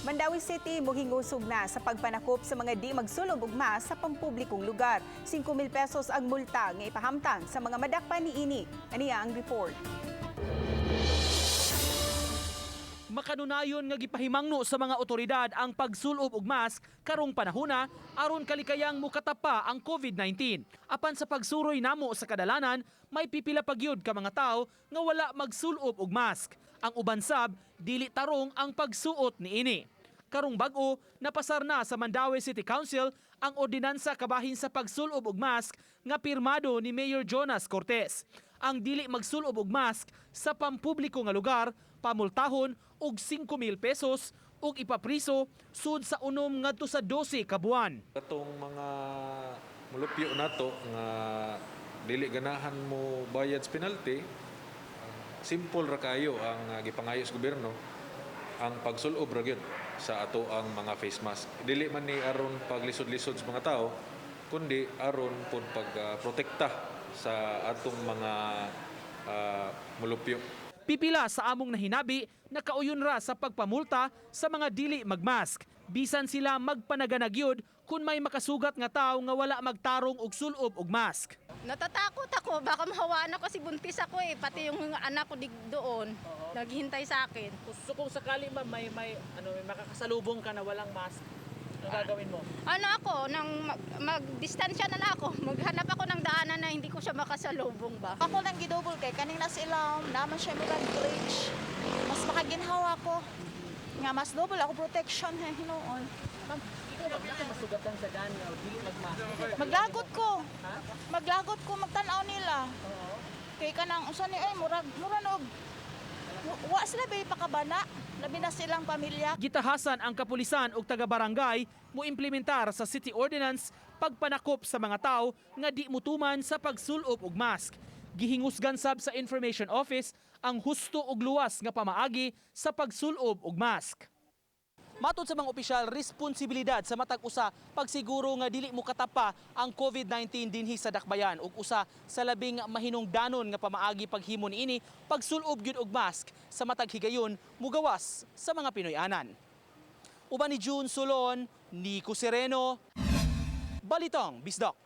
Mandaue City mohingusog na sa pagpanakop sa mga di magsulob og mask sa pampublikong lugar. 5,000 pesos ang multa nga ipahamtang sa mga madakpan niini. Aniya ang report. Makanunayon nga gipahimangno sa mga otoridad ang pagsulob og mask karong panahona aron kalikayang mukatapa ang COVID-19. Apan sa pagsuroy namo sa kadalanan, may pipila pa gyud ka mga tawo nga wala magsulob og mask. Ang uban sab, dili tarong ang pagsuot niini. Karong bag-o, napasar na sa Mandaue City Council ang ordinansa kabahin sa pagsulob og mask nga pirmado ni Mayor Jonas Cortes. Ang dili magsulob og mask sa pampubliko nga lugar, pamultahon og 5,000 pesos ug ipapriso sud sa 6 ngadto sa 12 ka buwan. Katong mga mulupyo nato nga dili ganahan mo bayad sa penalty, simple ra kayo ang gipangayo sa gobyerno, ang pagsulob ra gyud sa ato ang mga face mask. Dili man ni aron paglisod-lisod sa mga tao, kundi aron pod pag protekta sa atong mga mulupyo. Pipila sa among nahinabi, nakauyon ra sa pagpamulta sa mga dili magmask. Bisan sila magpanaganagyod kung may makasugat nga tao nga wala magtarong og sulob og mask. Natatakot ako, baka mahawaan ako kasi buntis ako eh. Pati yung anak ko doon, naghihintay sa akin. So kung sakali, ma'am, may ano, may makakasalubong ka na walang mask, ano gagawin mo? Ano ako, nang mag-distansya na lang ako. Maghanap ako ng daanan na hindi ko siya makasalubong ba. Ako lang gidouble kay kaning nasa ilawom naman siya murag bridge. Mas makaginhawa ko. Nga mas double ako protection ha hinuon. Ma'am, ikaw ba ka masugatan sa daan nga dili magmask? Maglagot ko. Maglagot ko magtan-aw nila. Kay kanang usa ni ay murag mura nog. Wa sila bay pakabana. Labi na silang pamilya. Gitahasan ang kapulisan ug taga-barangay mo implementar sa city ordinance pagpanakop sa mga tao nga di mutuman sa pagsulob og mask. Gihingusgan sab sa information office ang husto ug luwas nga pamaagi sa pagsulob og mask. Matod sa mga opisyal, responsibilidad sa matag usa pagsiguro nga dili mo katapa ang COVID-19 dinhi sa Dakbayan ug usa sa labing mahinungdanon nga pamaagi paghimo niini, pagsulob gyud og mask sa matag higayon mugawas sa mga Pinoy-anan. Uban ni June Solon, Nico Sereno, Balitang Bisdak.